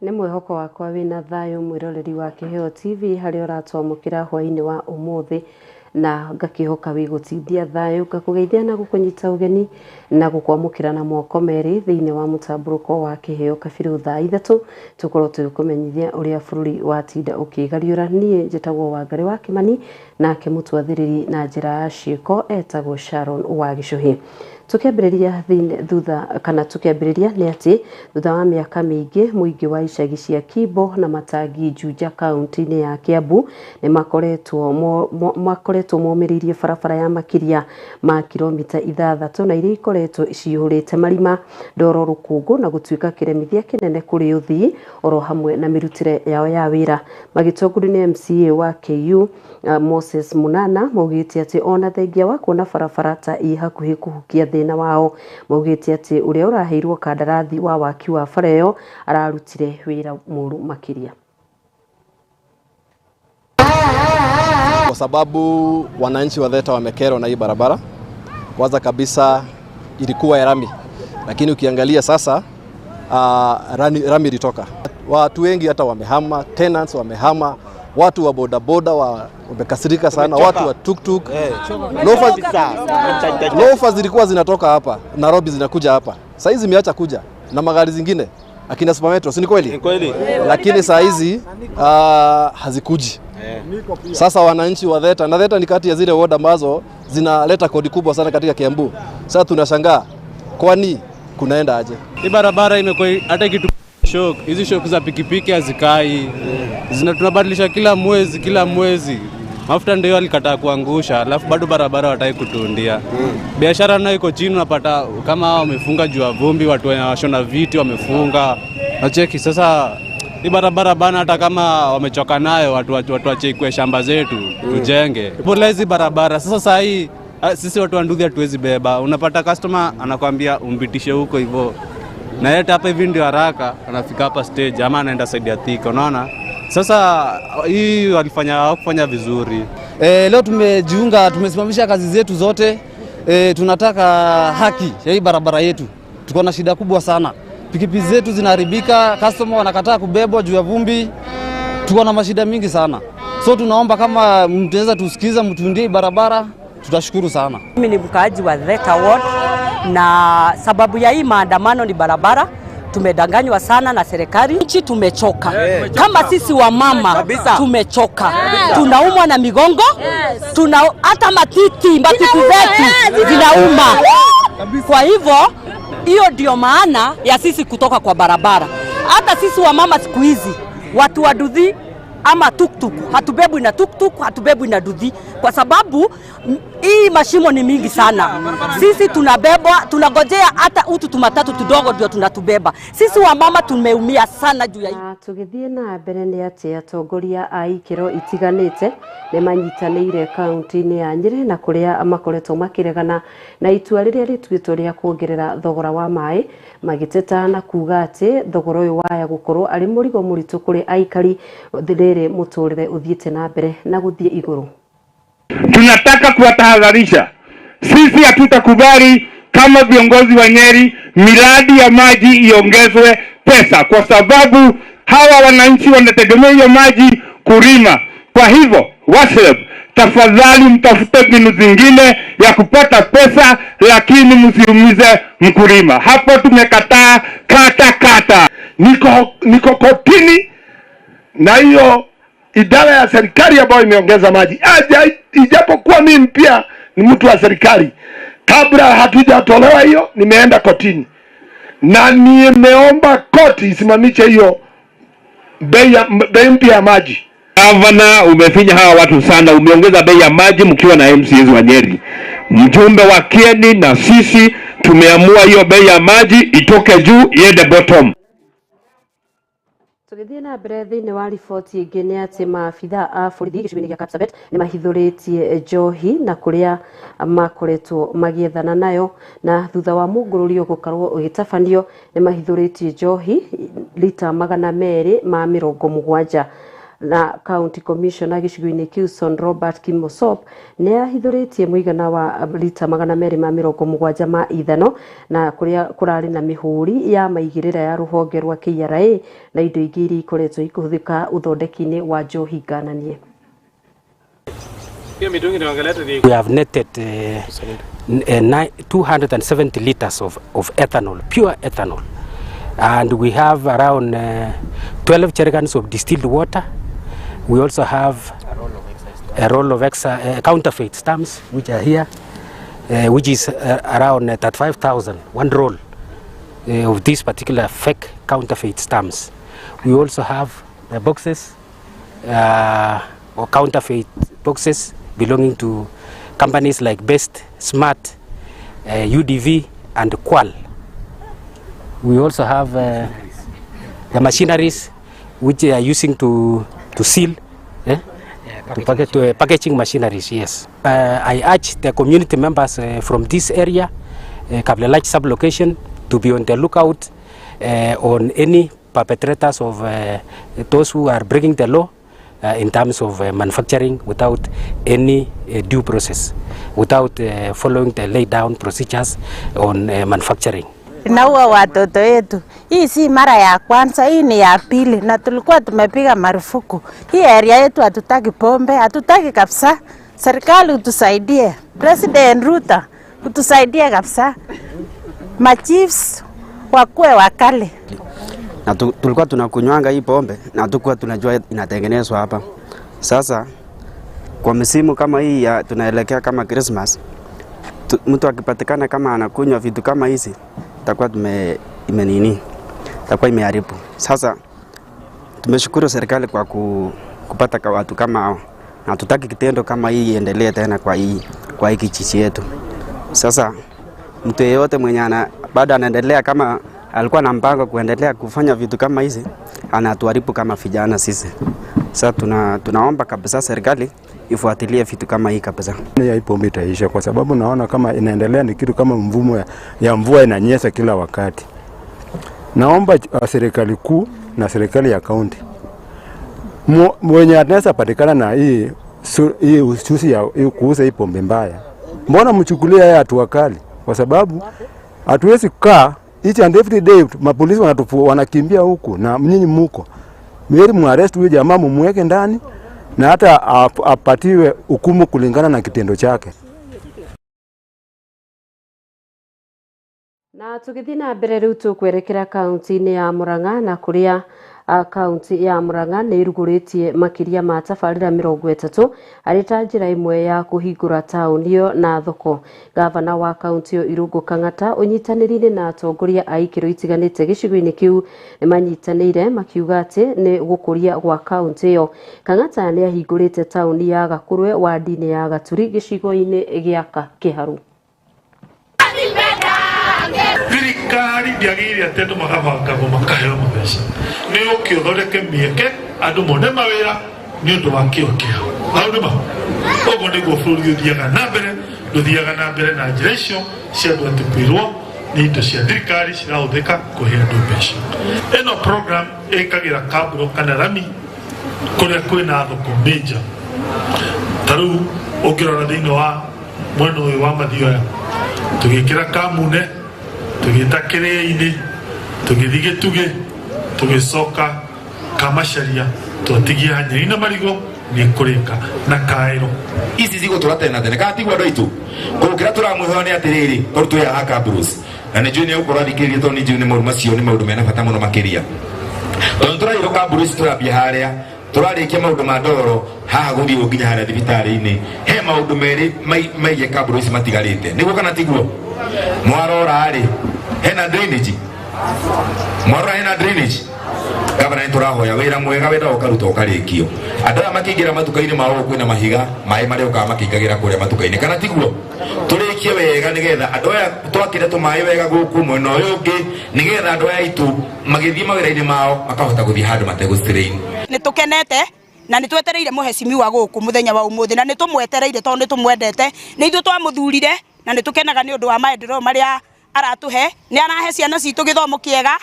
Nĩ mwĩhoko wakwa wĩna thayũ mwĩroreri wa Kĩheo TV harĩa ũratwamũkĩra hwaĩ-inĩ wa ũmũthĩ na ngakĩhoka wĩ gũtindia thayũ, ngakũgeithia na gũkũnyita ũgeni na gũkwamũkĩra na moko merĩ thĩinĩ wa mũtambũrũko wa Kĩheo kabirũ thaa 3 tũkorwo tũgĩkũmenyithia ũrĩa bũrũri watinda ũkĩgariũra. Niĩ njĩtagwo Wangarĩ wa Kĩmani, nake mũtwathĩrĩri na njĩra ya ciĩko etagwo Sharon wa Gĩcũhĩ. Tukiambĩrĩria thutha kana tukiambĩrĩria nĩ atĩ thutha wa mĩaka mĩingĩ mũingĩ wa icagi cia Kimbo na Matangi Juja kaunti-inĩ ya Kiambu nĩ makoretwo momĩrĩirie barabara ya makĩria ma kilomita 6 na iria ikoretwo ciyũrĩte marima, ndoro, rũkũngũ na gũtuĩka kĩremithia kĩnene kũrĩ ũthii oro hamwe na mĩrutĩre yao ya wĩra. Magĩtongorio nĩ MCA wa KU Moses Munana maugĩte atĩ ona thengia wa kuona barabara ta ĩ hakuhĩ kũhukia thĩna wao, maugĩte atĩ ũrĩa ũraheirwo kandarathi wa waki wa bara ĩyo ararutire wĩra mũru makĩria. Kwa sababu wananchi wa Theta wamekerwa na hii barabara. Kwanza kabisa ilikuwa ya rami, lakini ukiangalia sasa rami ilitoka. Watu wengi hata wamehama, tenants wamehama, watu wa bodaboda wamekasirika sana, watu wa tuktuk. Lofa zilikuwa zinatoka hapa Nairobi zinakuja hapa, saa hizi zimeacha kuja na magari zingine akina Super Metro, si ni kweli? Lakini saa hizi hazikuji. Sasa wananchi wa Theta, na Theta ni kati ya zile ward ambazo zinaleta kodi kubwa sana katika Kiambu. Sasa tunashangaa kwani kunaenda aje? Hii barabara imekuwa hata kitu shock, hizi shock za pikipiki hazikai. Tunabadilisha kila mwezi, kila mwezi. Mafuta ndio alikataa kuangusha, alafu bado barabara wataki kutuundia. Biashara nayo iko chini, unapata kama hao wamefunga juu ya vumbi, watu wanashona viti wamefunga. Nacheki sasa hii barabara bana, hata kama wamechoka nayo watu wache ikue shamba zetu tujenge. Bora hizi barabara. Sasa saa hii sisi watu wa nduthi hatuwezi beba. Unapata customer anakuambia umpitishe huko hivyo. Na yeye hapa hivi ndio haraka anafika hapa stage ama anaenda side ya Thika, unaona? Sasa hii hawakufanya vizuri. Leo tumejiunga, tumesimamisha kazi zetu zote. Tunataka haki ya hii barabara yetu. Tuko na shida kubwa sana. Pikipiki zetu zinaharibika, customer wanakataa kubebwa juu ya vumbi. Tuko na mashida mingi sana. So tunaomba kama mtaweza tusikiza, mtuundie barabara, tutashukuru sana. Mimi ni mkaaji wa Theta Ward na sababu ya hii maandamano ni barabara. Tumedanganywa sana na serikali. Nchi tumechoka. Kama sisi wa mama tumechoka. Tunaumwa na migongo. Tuna hata matiti zetu zinauma. Kwa hivyo hiyo ndio maana ya sisi kutoka kwa barabara. Hata sisi wa mama siku hizi watu wa nduthi ama tuktuk, hatubebwi na tuktuk, hatubebwi na nduthi kwa sababu hii mashimo ni mingi sana. Sisi tunabebwa, tunagojea hata utu tumatatu tudogo ndio tunatubeba. Sisi wa mama tumeumia sana juu ya hii. Tũgĩthiĩ na mbere nĩ atĩ atongoria a ikĩro itiganĩte nĩ manyitanĩire kaunti-inĩ ya Nyĩrĩ na kũrĩa makoretwo makĩregana na itua rĩrĩa rĩtuĩtwo rĩa kuongerera thogora wa maĩ, magĩteta na kuga atĩ thogora ũyũ waya gũkorwo arĩ mũrigo mũritũ kũrĩ aikari rĩrĩ mũtũrĩre ũthiĩte na mbere na gũthiĩ igũrũ. Tunataka kuwatahadharisha, sisi hatutakubali kama viongozi wa Nyeri miradi ya maji iongezwe pesa, kwa sababu hawa wananchi wanategemea hiyo maji kulima. Kwa hivyo WASREB, tafadhali mtafute mbinu zingine ya kupata pesa, lakini msiumize mkulima. Hapo tumekataa kata kata. Niko kotini na hiyo idara ya serikali ambayo imeongeza maji. Ijapokuwa mimi pia ni mtu wa serikali, kabla hatujatolewa hiyo nimeenda kotini na nimeomba koti isimamishe hiyo bei mpya ya maji. Gavana, umefinya hawa watu sana, umeongeza bei ya maji mkiwa na MCAs wa Nyeri. Mjumbe wa Kieni na sisi tumeamua hiyo bei ya maji itoke juu iende bottom. Tũgĩthiĩ na mbere thĩinĩ wa riboti ĩngĩ nĩ atĩ maabitha a borithi gĩcigo-inĩ gĩa Kapsabet nĩ mahithũrĩtie njohi na kũrĩa makoretwo magĩethana nayo, na thutha wa mũngũrũrio gũkorwo ũgĩtabanio nĩ mahithũrĩtie njohi lita 270. Na County Commissioner gĩcigo-inĩ kĩu Son Robert Kimosop nĩ ahithũrĩtie mũigana wa rita 270 ma ithano na kũrĩa kũrarĩ na mĩhũri ya maigĩrĩra ya rũhonge rwa KRA na indo ingĩ iria ikoretwo ikĩhũthĩka ũthondeki-inĩ wa njohi ngananie. We have netted 270 liters of ethanol, pure ethanol. And we have around 12 jerrycans of distilled water. We also have a roll of extra counterfeit stamps, which are here, which is around 35,000, one roll of these particular fake counterfeit stamps. We also have the boxes or counterfeit boxes belonging to companies like Best, Smart, UDV, and Qual. We also have the machineries which they are using to seal, eh? To package, to packaging machineries, yes. I urge the community members from this area, Kablelach sub-location, to be on the lookout on any perpetrators of those who are breaking the law in terms of manufacturing without any due process, without following the laid down procedures on manufacturing. Inaua watoto wetu. Hii si mara ya kwanza, hii ni ya pili, na tulikuwa tumepiga marufuku. Hii area yetu hatutaki pombe, hatutaki kabisa. Serikali utusaidie, President Ruto utusaidie kabisa, machiefs wakuwe wakali. Na tulikuwa tunakunywanga hii pombe na hatukuwa tunajua inatengenezwa hapa. Sasa kwa misimu kama hii ya tunaelekea kama Christmas, mtu akipatikana kama anakunywa vitu kama hizi itakuwa tume imenini itakuwa imeharibu. Sasa tumeshukuru serikali kwa kupata kwa watu kama hao, na hatutaki kitendo kama hii iendelee tena kwa hii kijiji yetu. Sasa mtu yeyote mwenye bado anaendelea kama alikuwa na mpango kuendelea kufanya vitu kama hizi, anatuharibu kama vijana sisi. Sasa tunaomba kabisa serikali ifuatilie vitu kama hii kabisa. Ya hii pombe itaisha kwa sababu naona kama inaendelea ni kitu kama mvumo ya mvua inanyesha kila wakati. Naomba serikali kuu na serikali ya kaunti, mwenye anaweza patikana na hii ususi ya hii kuuza hii pombe mbaya, mbona mchukulie haya hatua kali? Kwa sababu hatuwezi kukaa each and every day mapolisi wanakimbia huku na nyinyi muko Meri, muarrest huyu jamaa, mumweke ndani na hata apatiwe hukumu kulingana na kitendo chake. Na tũgĩthiĩ na mbere, rĩu tũkwerekera kaunti-inĩ ya Murang'a, na kũrĩa kaunti ya Murang'a nĩ ĩrugũrĩtie makĩria ma tabarĩra 30 arĩ ta njĩra ĩmwe ya kũhingũra taũni ĩyo na thoko. Gavana wa kaunti ĩyo Irũngũ Kang'ata ũnyitanĩri-inĩ na atongoria a ikĩro itiganĩte gĩcigo-inĩ kĩu nĩ manyitanĩire makiuga atĩ nĩ gũkũria gwa kaunti ĩyo. Kang'ata nĩ ahingũrĩte taũni ya Gakũrwe wadi-inĩ ya Gaturi gĩcigo-inĩ gĩa Kĩharu. Thirikari ndĩagĩrĩire atĩ andũ magabangagwo makaheo mabeca, nĩ ũke ũthondeke mĩeke andũ mone mawĩra nĩ ũndũ wa kĩo kĩao. Hau nĩma ũguo nĩguo bũrũri ũthiaga na mbere. Ndũthiaga na mbere na njĩra icio cia andũ atĩ kwĩrwo nĩ indo cia thirikari cirahũthĩka kũhe andũ mbeca. Ĩno program ĩkagĩra kamburo kana rami kũrĩa kwĩna thoko major. Ta rĩu ũngĩrora thĩinĩ wa mwena ũyũ wa Mathioya, tũgĩkĩra Kamune, tũgĩta Kĩrĩa-inĩ, tũgĩthiĩ Gĩtugĩ, tũgĩcoka Kamacaria, twatigia Nyeri na Marigo nĩ kũrĩka na Kaĩro. Ici cigũtũra tene na tene, kana tiguo andũ aitũ? Koguo kĩrĩa tũramwĩhoya nĩ atĩrĩrĩ, tondũ twĩ haha Kabros na nĩ njũĩ nĩ egũkorwo athikĩrĩria, tondũ nĩ njũĩ nĩ maũndũ macio nĩ maũndũ mena bata mũno makĩria, tondũ tũrairwo Kabros tũrambia harĩa tũrarĩkia maũndũ ma ndoro haha gũthiĩ nginya harĩa thibitarĩ-inĩ. He maũndũ merĩ maigie Kabros matigarĩte, nĩguo kana tiguo? Mwarora rĩ, hena drainage. Mwarora hena drainage. Gavana, nĩ tũrahoya wĩra mwega wenda ũkaruta ũkarĩkio. Andũ aya makĩingĩra matuka-inĩ mao kwĩna mahiga maĩ marĩa ũkaga makĩingagĩra kũrĩa matuka-inĩ, kana tiguo? Tũrĩkie wega nĩgetha andũ aya twakĩre tũmaĩ wega gũkũ mwena ũyũ ũngĩ, nĩgetha andũ aya aitũ magĩthiĩ mawĩra-inĩ mao makahota gũthiĩ handũ mategũ-strain. Nĩ tũkenete na nĩ twetereire mũhecimiwa gũkũ mũthenya wa ũmũthĩ, na nĩ tũmwetereire tondũ nĩ tũmwendete, nĩ ithuĩ twamũthurire, na nĩ tũkenaga nĩ ũndũ wa maendeleo marĩa aratũhe. Nĩ arahe ciana citũ gĩthomo kĩega,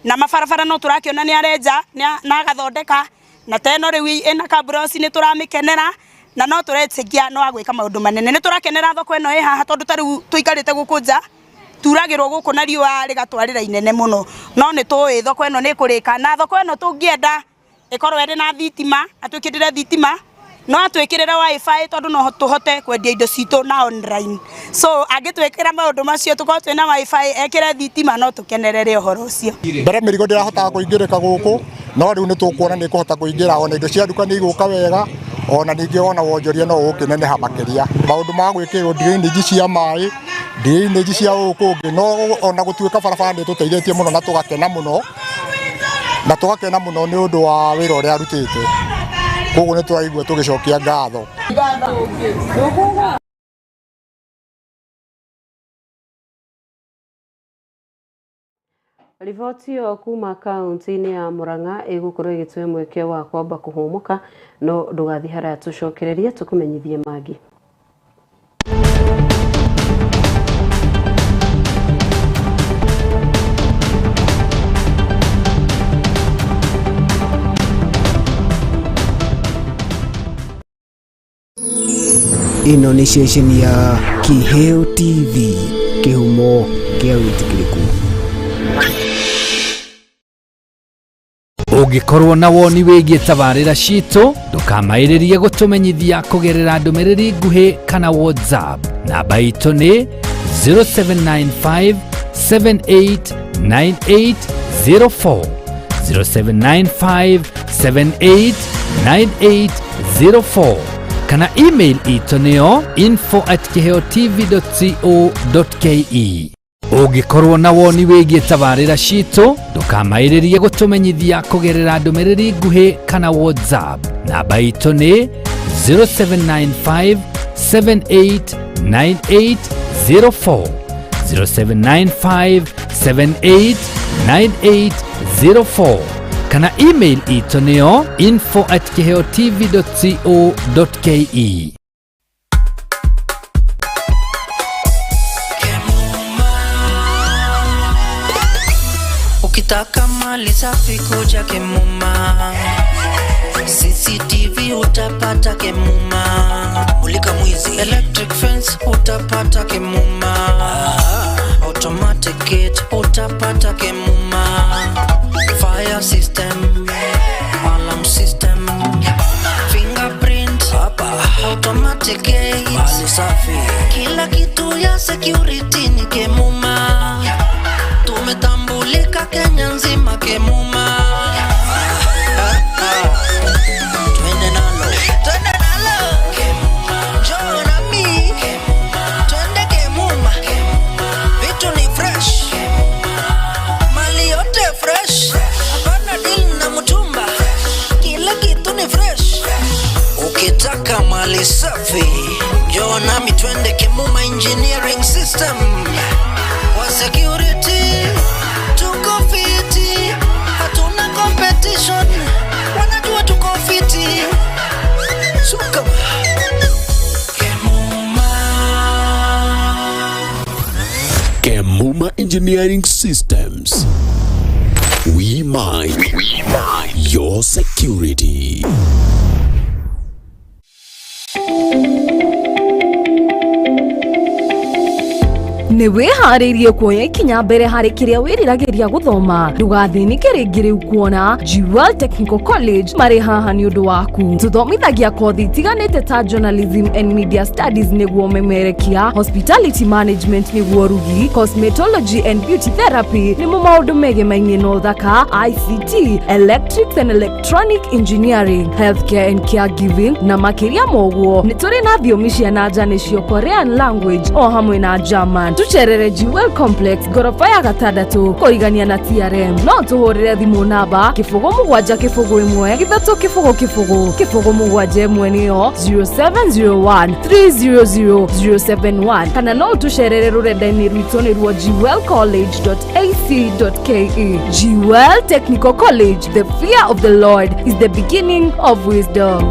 na mabarabara no tũrakĩona nĩ arenja na agathondeka. Na ta ĩno rĩu ĩna kabrosi nĩ tũramĩkenera na no tũretĩkia no agwĩka maũndũ manene. Nĩ tũrakenera thoko ĩno ĩ haha tondũ ta rĩu tũikarĩte gũkũ nja turagĩrwo gũkũ na riũa rĩgatwarĩra inene mũno, no nĩ tũĩ thoko ĩno nĩ ĩkũrĩka, na thoko ĩno tũngĩenda ĩkorwo ĩrĩ na thitima, atwĩkĩrĩre thitima, no atwĩkĩrĩre wifi tondũ no tũhote kwendia indo citũ na online. So angĩtwĩkĩra maũndũ macio tũkorwo twĩna wifi, ekĩre thitima, no tũkenerere ũhoro ũcio. Mbere mĩrigo ndĩrahotaga kũingĩrĩka gũkũ, no rĩu nĩ tũkuona nĩ ĩkũhota kũingĩra, ona indo cia nduka nĩ igũka wega, ona ningĩ ona wonjoria no ũkĩneneha makĩria. Maũndũ ma gwĩkĩrwo drainage cia maĩ, drainage cia gũkũ kũngĩ, no ona gũtuĩka barabara nĩ ĩtũteithĩtie mũno na tũgakena mũno, na tũgakena mũno nĩ ũndũ wa wĩra ũrĩa arutĩte. Koguo nĩ tũraigua tũgĩcokia ngatho. Riboti ĩyo kuma kaunti-inĩ ya Murang'a ĩgũkorwo ĩgĩtũhe mweke wa kwamba kũhũmũka, no ndũgathiĩ haraya, tũcokererie tũkũmenyithie mangĩ. Ĩno nĩ ceceni ya Kiheo TV, kĩhumo kĩa wĩtĩkĩrĩku. Ũngĩkorwo na woni wĩgiĩ tabarĩra citũ, ndũkamaĩrĩrie gũtũmenyithia kũgerera ndũmĩrĩri nguhĩ kana WhatsApp. Namba itũ nĩ 0795 789804, 0795 789804, kana email itũ nĩyo info@kiheotv.co.ke. Ũngĩkorwo na woni wĩgiĩ tabarĩra citũ, ndũkamaĩrĩrie gũtũmenyithia kũgerera ndũmĩrĩri nguhĩ kana WhatsApp. Namba itũ nĩ 0795 789804, 0795 789804, kana email itũ nĩyo info@kiheotv.co.ke. Ukitaka mali safi kuja Kemuma, CCTV utapata Kemuma, mulika mwizi, electric fence utapata Kemuma, automatic gate utapata Kemuma, fire system, alarm system, fingerprint, automatic gate, mali safi, kila kitu ya security ni Kemuma. Tumetambulika Kenya nzima Kemuma. Twende nalo, twende nalo Kemuma, njoo nami Kemuma, twende Kemuma, vitu ni fresh, mali yote fresh, hapana deal na mtumba, kila kitu ni fresh. Ukitaka mali safi, njoo nami twende Kemuma Engineering System. Kwa security tuko fiti, hatuna competition, wanajua tuko fiti. Suka Kemuma Engineering Systems. We mind your security. Nĩ wĩharĩirie kuoya ikinya mbere harĩ kĩrĩa wĩriragĩria gũthoma? Ndũgathĩnĩke rĩngĩ rĩu kuona Jewel Technical College marĩ haha nĩ ũndũ waku. Tũthomithagia kothi itiganĩte ta journalism and media studies nĩguo memerekia, hospitality management nĩguo rugi, cosmetology and beauty therapy nĩmo maũndũ megemainie na ũthaka, ICT, electrics and electronic engineering, healthcare and caregiving, na makĩria ma ũguo nĩ tũrĩ na thiomi cia na nja nĩcio Korean language o hamwe na German. Tucerere Jewel Complex ngoroba ya gatandatũ kũrigania na TRM. No tũhũrĩre thimũ namba 0 7 0 1 3 0 0 0 0 7 1, nĩyo 0701 300 071, kana no ũtũcerere rũrenda-inĩ rwitũ nĩruo jewelcollege.ac.ke. Jewel Technical College, the fear of the Lord is the beginning of wisdom.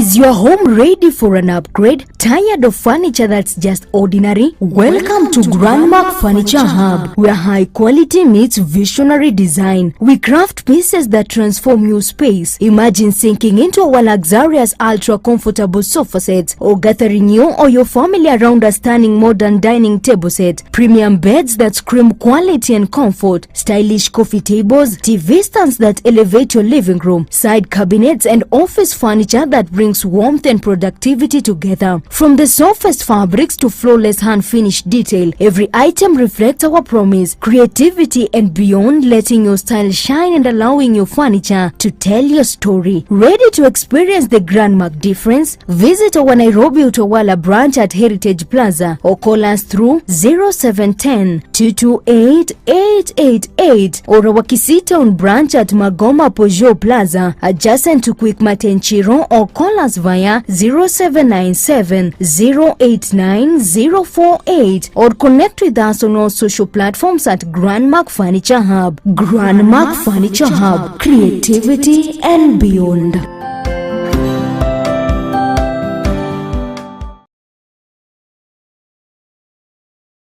Is your home ready for an upgrade? Tired of furniture that's just ordinary? Welcome to Grandmark Furniture Hub, where high quality meets visionary design. We craft pieces that transform your space. Imagine sinking into our luxurious, ultra comfortable sofa sets, or gathering you or your family around a stunning modern dining table set. Premium beds that scream quality and comfort, stylish coffee tables, TV stands that elevate your living room, side cabinets, and office furniture that brings warmth and productivity together. From the softest fabrics to flawless hand finished detail, every item reflects our promise, creativity, and beyond, letting your style shine and allowing your furniture to tell your story. Ready to experience the Grandmark difference? Visit our Nairobi Utawala branch at Heritage Plaza or call us through 0710 228 888 or our Kisii Town branch at Magoma Peugeot Plaza adjacent to Quickmart and Chiro, or call us via 0797 089 048 or connect with us on all social platforms at Grandmark Furniture Hub. Grandmark Furniture Hub, creativity and beyond.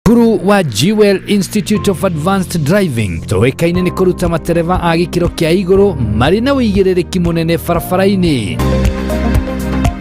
Cukuru wa Jewel Institute of Advanced Driving tũĩkaine nĩ kũruta matereba a gĩkĩro kĩa igũrũ marĩ na ũigĩrĩrĩki mũnene barabara-inĩ.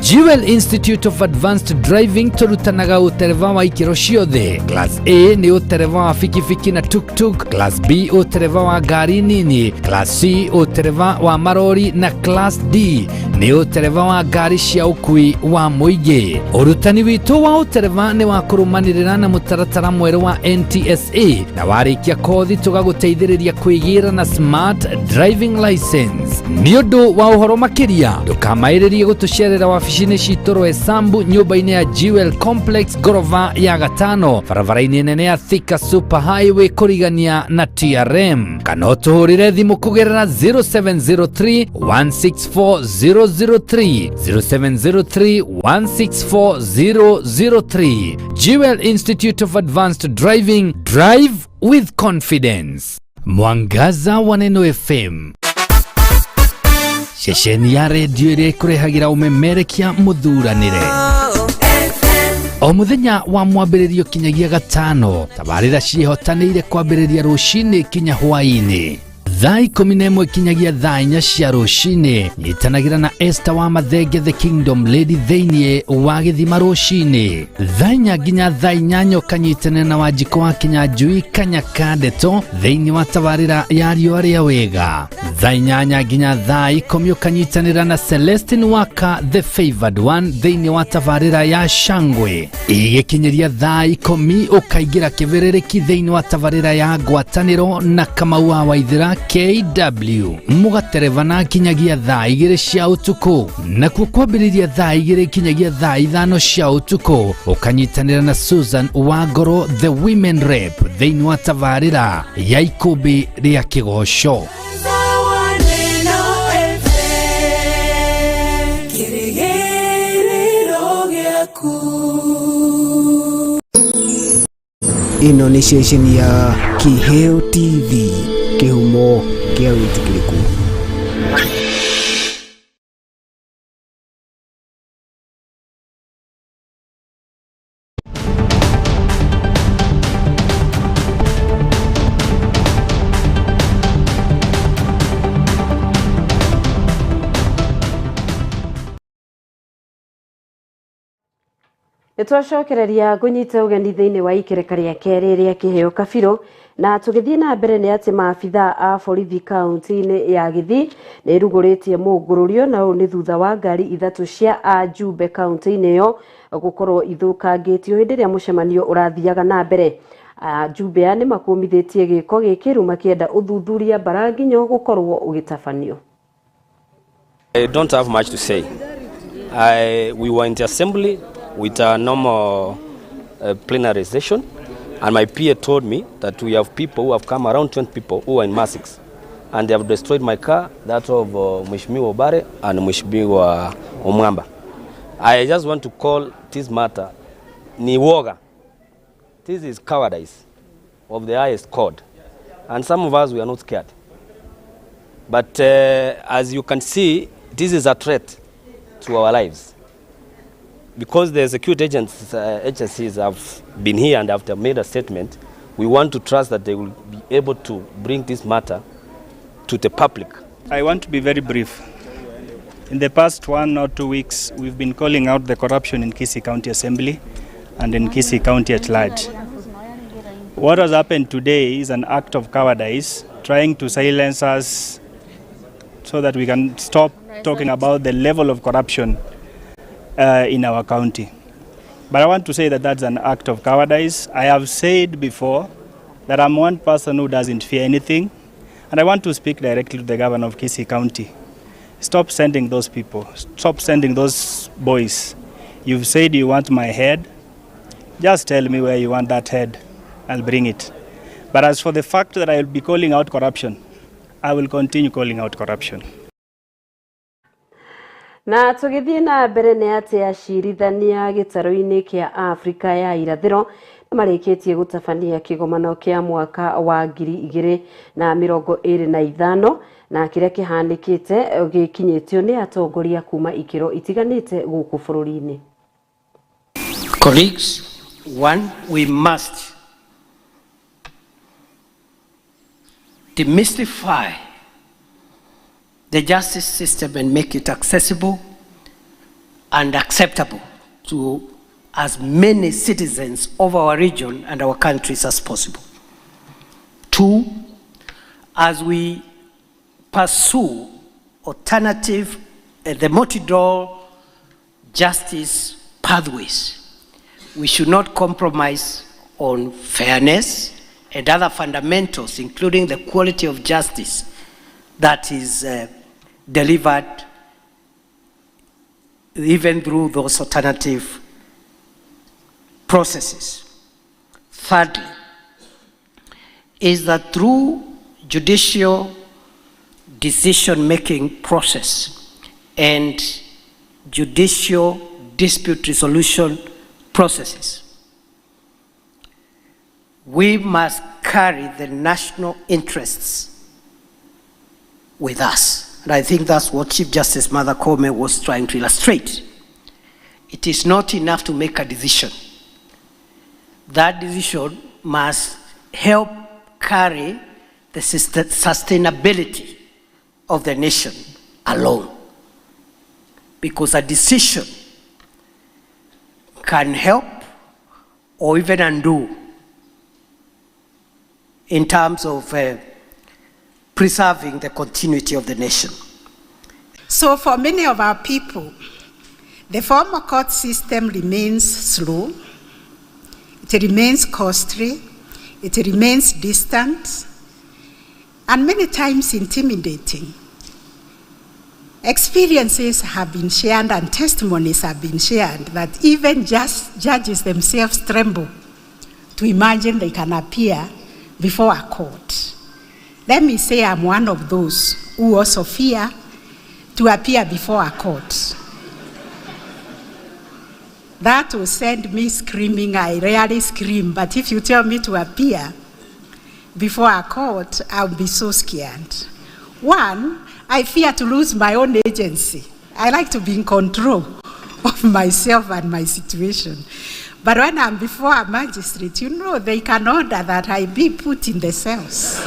Jewel Institute of Advanced Driving tũrutanaga ũtereba wa ikĩro ciothe. Class A nĩ ũtereba wa bikibiki na tuktuk, Class B ũtereba wa ngari nini, Class C ũtereba wa marori na Class D nĩ ũtereba wa ngari cia ũkui wa mũingĩ. Ũrutani witũ wa ũtereba nĩ wa kũrũmanĩrĩra na mũtaratara mwerũ wa NTSA, na warĩkia kothi tũgagũteithĩrĩria kwĩgĩra na smart driving license. Nĩ ũndũ wa ũhoro makĩria ndũkamaĩrĩrie gũtũcerera wabici-inĩ citũ Roysambu nyũmba-inĩ ya Jewel Complex ngorova ya gatano barabara-inĩ nene ya Thika Super Highway kũrigania na TRM, kana ũtũhũrĩre thimũ kũgerera 0703 164 003, 0703 164 003. Jewel Institute of Advanced Driving, drive with confidence. Mwangaza wa Neno FM, ceceni ya redio ĩrĩa ĩkũrehagĩra ũmemerekia mũthuranĩre o mũthenya wa mwambĩrĩrio kinyagia gatano. Tabarĩra ciĩhotanĩire kwambĩrĩria rũcinĩ kinya hwaĩ-inĩ thaa 11 kinyagia thaa 4 cia rũcinĩ. Nyitanagĩra na Esther wa Mathenge the Kingdom Lady thĩinĩ wa gĩthima rũcinĩ thaa 4 nginya thaa 8, ũkanyitanĩra na Wanjikũ wa Kinyanjui Kanyaka Ndeto thĩinĩ wa tabarĩra ya riũa rĩa wega. Thaa 8 nginya thaa 10 ũkanyitanĩra na Celestine Waka the Favored One thĩinĩ wa tabarĩra ya Shangwe. Igĩkinyĩria thaa 10 ũkaingĩra kĩbĩrĩrĩki thĩinĩ wa tabarĩra ya ngwatanĩro na Kamau wa Waithĩra KW, mũgaterebana kinyagia thaa 2 cia ũtukũ. Nakuo kwambĩrĩria thaa 2 kinyagia thaa 5 cia ũtukũ ũkanyitanĩra na Susan Wangoro the Women Rep thĩinĩ wa tabarĩra ya ikũmbĩ rĩa kĩgoco. Ĩno nĩ ceceni ya Kiheo TV, kĩhumo kĩa wĩtĩkĩrĩku. Nĩ twacokereria ngũnyite ũgeni thĩinĩ wa ikereka rĩa kerĩ rĩa kĩheo kabirũ, na tũgĩthiĩ na mbere nĩ atĩ maabitha a borithi kaunti-inĩ ya Gĩthii nĩ ĩrugũrĩtie mũngũrũrio, na ũũ nĩ thutha wa ngari ithatũ cia ajumbe kaunti-inĩ ĩyo gũkorwo ithũkangĩtio hĩndĩ ĩrĩa mũcemanio ũrathiaga na mbere. Ajumbe aya nĩ makũmithĩtie gĩko gĩkĩ rĩu makĩenda ũthuthuria mbara nginyo gũkorwo ũgĩtabanio. I don't have much to say. We were in the assembly with a normal plenary session, and my peer told me that we have people who have come, around 20 people who are in masks, and they have destroyed my car, that of Mheshimiwa Obare and Mheshimiwa Omwamba. I just want to call this matter ni woga. This is cowardice of the highest code, and some of us, we are not scared. But as you can see, this is a threat. to our lives. Because the security agencies have been here and have made a statement, we want to trust that they will be able to bring this matter to the public. I want to be very brief. In the past 1 or 2 weeks, we've been calling out the corruption in Kisii County Assembly and in Kisii County at large. What has happened today is an act of cowardice, trying to silence us so that we can stop talking about the level of corruption in our county. But I want to say that that's an act of cowardice. I have said before that I'm one person who doesn't fear anything, and I want to speak directly to the governor of Kisii County. Stop sending those people. Stop sending those boys. You've said you want my head. Just tell me where you want that head. I'll bring it. But as for the fact that I will be calling out corruption, I will continue calling out corruption. Na tũgĩthiĩ na mbere nĩ atĩ acirithania gĩtarũ-inĩ kĩa Afrika ya irathĩro nĩmarĩkĩtie gũtabania kĩgomano kĩa mwaka wa 2025 na kĩrĩa kĩhanĩkĩte gĩkinyĩtio nĩ atongoria kuma ikĩro itiganĩte gũkũ bũrũri-inĩ. Colleagues, one, we must demystify the justice system and make it accessible and acceptable to as many citizens of our region and our countries as possible. Two, as we pursue alternative, the multi-door justice pathways, we should not compromise on fairness and other fundamentals, including the quality of justice that is delivered even through those alternative processes. Thirdly, is that through judicial decision-making process and judicial dispute resolution processes, we must carry the national interests with us. And I think that's what Chief Justice Martha Koome was trying to illustrate. It is not enough to make a decision. That decision must help carry the sustainability of the nation alone. Because a decision can help or even undo in terms of preserving the continuity of the nation. So for many of our people, the formal court system remains slow, it remains costly, it remains distant, and many times intimidating. Experiences have been shared and testimonies have been shared that even just judges themselves tremble to imagine they can appear before a court. Let me say I'm one of those who also fear to appear before a court. That will send me screaming. I rarely scream, but if you tell me to appear before a court, I'll be so scared. One, I fear to lose my own agency. I like to be in control of myself and my situation. But when I'm before a magistrate, you know, they can order that I be put in the cells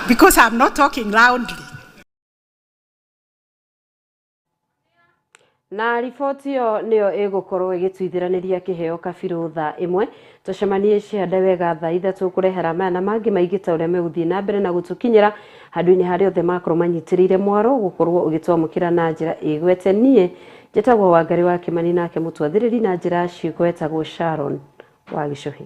because I'm not talking loudly. Na riboti ĩyo nĩyo ĩgũkorwo ĩgĩtuithĩranĩria kĩheo kabirũ thaa ĩmwe. Tũcemanie ciande wega thaa ithatũ kũrehera maya na mangĩ maingĩ ta ũrĩa megũthiĩ na mbere na gũtũkinyĩra handũ-inĩ harĩa othe makorwo manyitĩrĩire mwaro gũkorwo ũgĩtwamũkĩra na njĩra ĩgwete. Niĩ njĩtagwo Wangari wa Kĩmani, nake mũtwathĩrĩri na njĩra ciĩko etagwo Sharon wa Gĩcũhĩ.